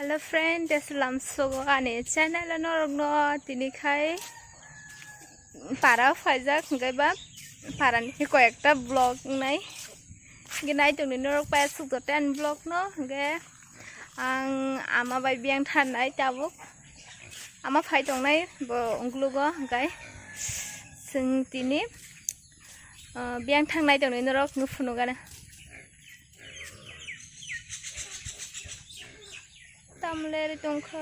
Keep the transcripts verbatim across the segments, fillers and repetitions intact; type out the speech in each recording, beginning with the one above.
Hello friend, assalam sogo ani channel o norokno tini khai para phaijak, hwnkhe ba parani koi ekta vlog wngnai. Hwnkhe nai tongni norok pai aswk ten vlog no, hwnkhe ang ama bai biyang tharnai tabuk. Ama phai tongnai bo ungkulugo, hwnkhe chwng tini, ah, biyang thangnai tongni norok no phunukgana. Tam ler tongkha.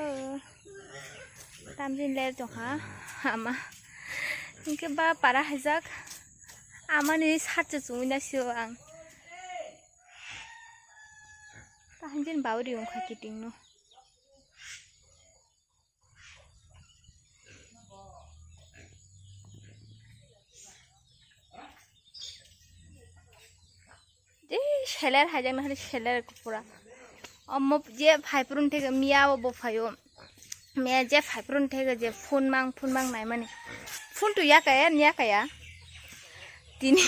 Tamjin ler tongkha ama. Hwnkhe ba para haijak. Amani satsa chumui nasio ang. Tahanjin bauri wngkha kiting no. Ei seler haijakna hwnwi seler pura. Omo je phaiphuru theke miya o bo phaio. Miya je phaiphuru theke je phone mang, phone mang naimani. Phone to yakaya, yakaya. Tini,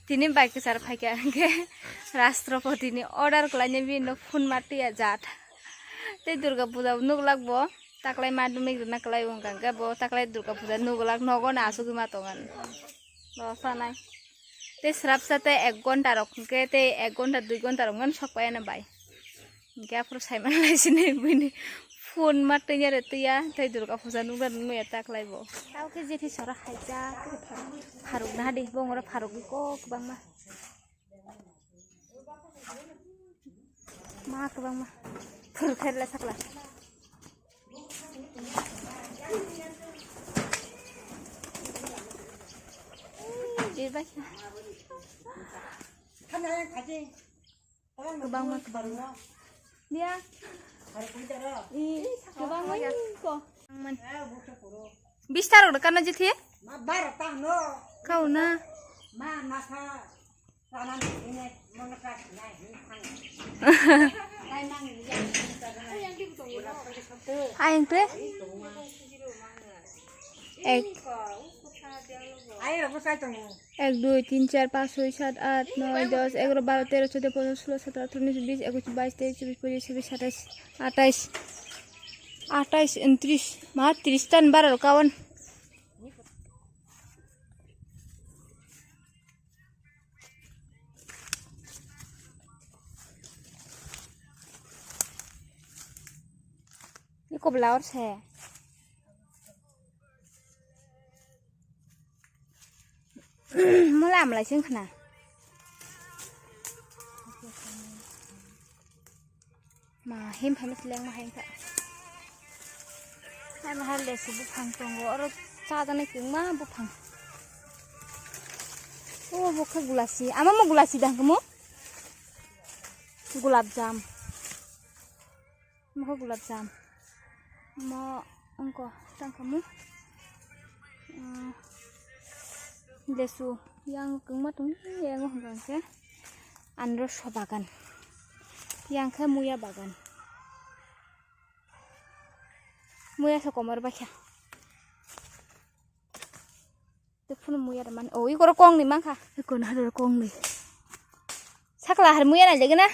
tini bai kwchar phaikha hwnkhe Rashtrapati ni order khlainai bini no phone ma twiya jat. Tei Durga Puja bo nuglak bo, taklai ma dumik rwna kwlai wngkha hwnkhe bo taklai Durga Puja nuglak nogo no asugwi ma tongan. Bo sanai. Tei srapsa tei ek ghonta rok hwnkhe tei ek ghonta dui ghonta rok hwnkhe sok pai ano bai. Hwnkhe aphuru sai manlai sini buini phone ma twiya re twiya tei Durga Puja nukna nungya taklai bo. Tao khe jethi sora khaijak. Pharuk na di bongoro pharuk ko kwbangma. Ma kwbangma. Phuru khairla sakla. Ih, bai. Kwbangma, kwbangma. Dia. Ih, kwbangma ko. Bistar udah kana jithi? Kau na. Ayang te? Ek. Ek, dui, tin, char, panch, soi, sat, at, noi, dos, egaro, baro, tero, choddo, pondro, solo, sotro, atro, unis, bis, ekush, bais, teis, chobis, pochis, chobis, satais, atais, atais, untris, ma tris tan baro kawan. Iko blouse he. Mula amlai sing khna. Ma hem phaima seleng ma hem kha. Hai ma hai lesu buphang tongo, oro chajaknai kwbangma buphang. O bo khe gulasi, ama mo gulasi da hwnkhe mo? Gulab jam. Mo khe gulab jam. Mo wngkha tangkha mo. Lesu yang kwbangma tong, yang hwnkha hwnkhe anroso bagan, yang khe muya bagan, muya se komor baikha. Tei phunu muya da mani, o, ikoro kong ni mankha. Ikoro na kong ni. Sakla har muya na jagana.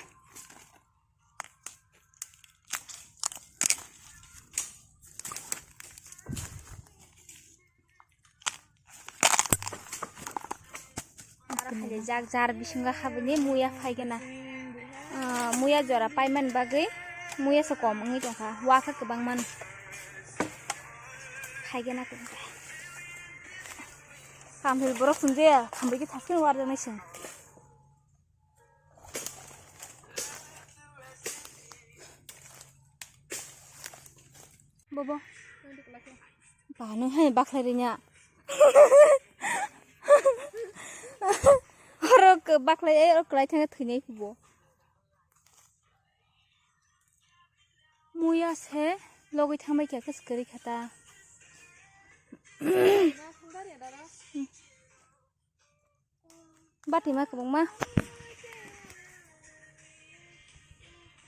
Jak jar bisingo habini muya phaigena. Ah, muya jora paimani bagwi muya se kom wngwi tongkha, wakha kwbang mano. Phaigena kwbang. Kamhil borok chwng je, khambai khe thaskheno warjaknai chwng. Bobo. Ba, nung hai bakhlai rinya. Oro ke bakhlai, eh, oro kwlai thangkhe thwinai bo. Muya se logwi thangbai khe kwswk kwrwi kha ta. Bati ma kwbangma.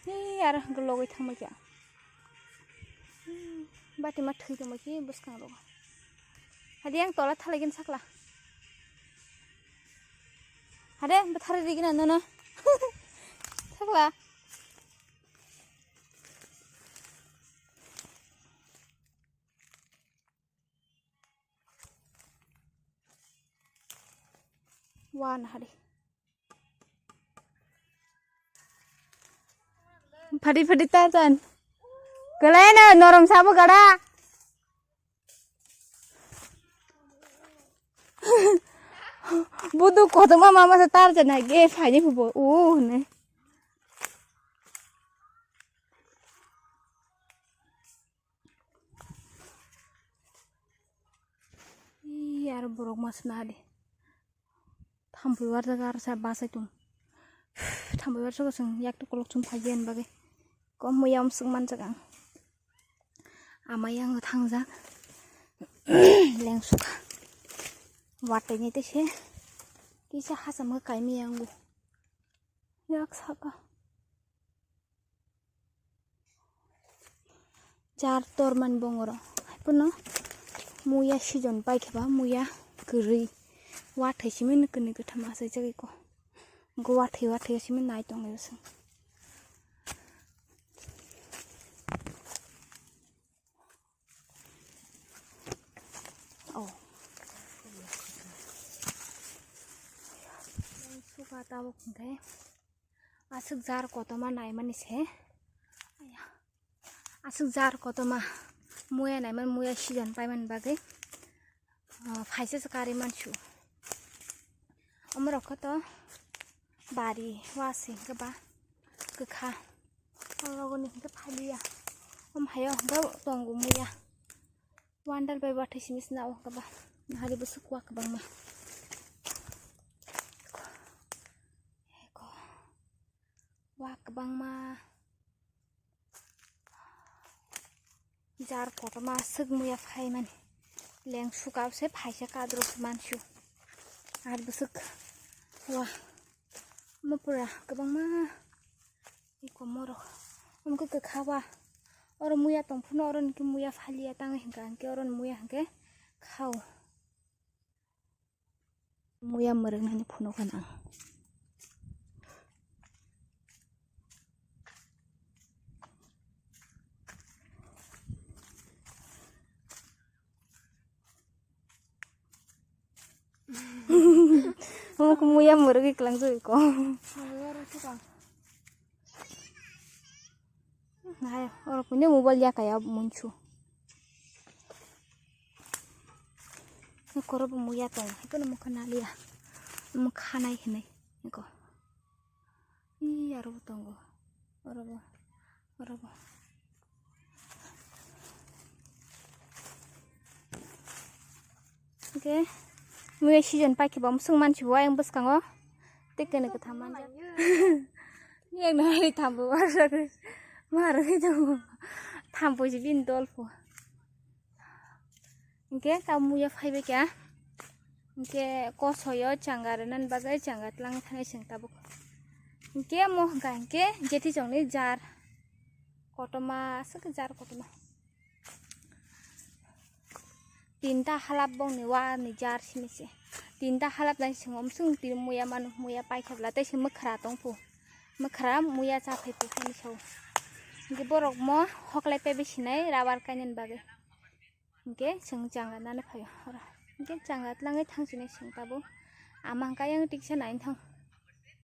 Hei, aro hwnkhe logwi thangbai kha. Bati ma thwi tongbai khe bwskang rogo. Hadi ang tola thalai gini sakla. Hade, bwthari rigina nono. Sakla. Wan hari. Phadi phadi ta chan. Kalai na norom sabo gada. Budu kotoma mama sa tar chan hai ge phai ni phubo. Uh ne. Ih, aro borok mas na di. Thampui warjak aro sa basai tong. Thampui warjak chwng yak to kolok chum phai gen bagwi. Kom muya um swk manjak ang. Amai ang thangjak. Leng sukha. Watwi ni te se. Kisa hasam kha kaimi ang bo. Yak saka. Jar torman bongoro. Haiphano muya season paikhe ba muya kwrwi. Wathai simi nukuni kwtham achaijagwi ko. Go wathai wathai simi nai tongwi bwswng. Oh. Suka tabuk hwnkhe. Aswk jar kotorma naimani se. Aya. Aswk jar kotorma muya naimani, muya season paimani bagwi, ah, phaisa se karwi mansu. Omorok khe to bari wasi hwnkhe ba kwkha. Orogoni hwnkhe phaliya. Om hayo hwnkhe tongo muya. Wandal bai wathai simi sina o kaba. Hari bwswk wa kwbangma. Eko. Wa kwbangma. Jar kotorma swk muya phaimani. Leng suka se phaisa kadro se mansu. Ar bwswk wa. Mo pura kwbangma. Iko morok. Omo khe kwkha ba. Oro muya tong phano oro ni khe muya phaliya tang hwnkha hwnkhe oro ni muya hwnkhe khao. Muya mwrwknani phunukha nang. Omo khe muya mwrwgwi kwlangjakgo. Hai, oro puini mobile yakaya munchu. Koro bo muya tong, haikhe no mokhe naliya. Mokhe nai hinwi. Iko. Ih, aro bo tongo. Oro bo. Oro bo. Hwnkhe, muya season paikhe bo, mwswk mansi bo ayang bwskango. Tei kene kwtham manjak. Yang nai thambo warjak. Marwgwi tongo. Thambo si bini dol pho. Hwnkhe ta muya phaibai kha. Hwnkhe kosoyo changa rwnani bagwi changa twlangwi thanai chwng tabuk. Hwnkhe mo hwnkha hwnkhe jethi chongni jar. Kotorma aswk jar kotorma. Tinta halap bongni wani jar simi se. Tinta halap nai chwng omswng tini muya manu muya paikha bwla tei se mwkhra tongphu. Mwkhra muya chaphai phu phani sao. Hwnkhe borok mo hoklai paibai sinai rubber kainani bagwi. Hwnkhe chwng changa nani phaio oro. Hwnkhe changa twlangwi thangsinai chwng tabuk. Ama hwnkhe ayang tiksa naini thang.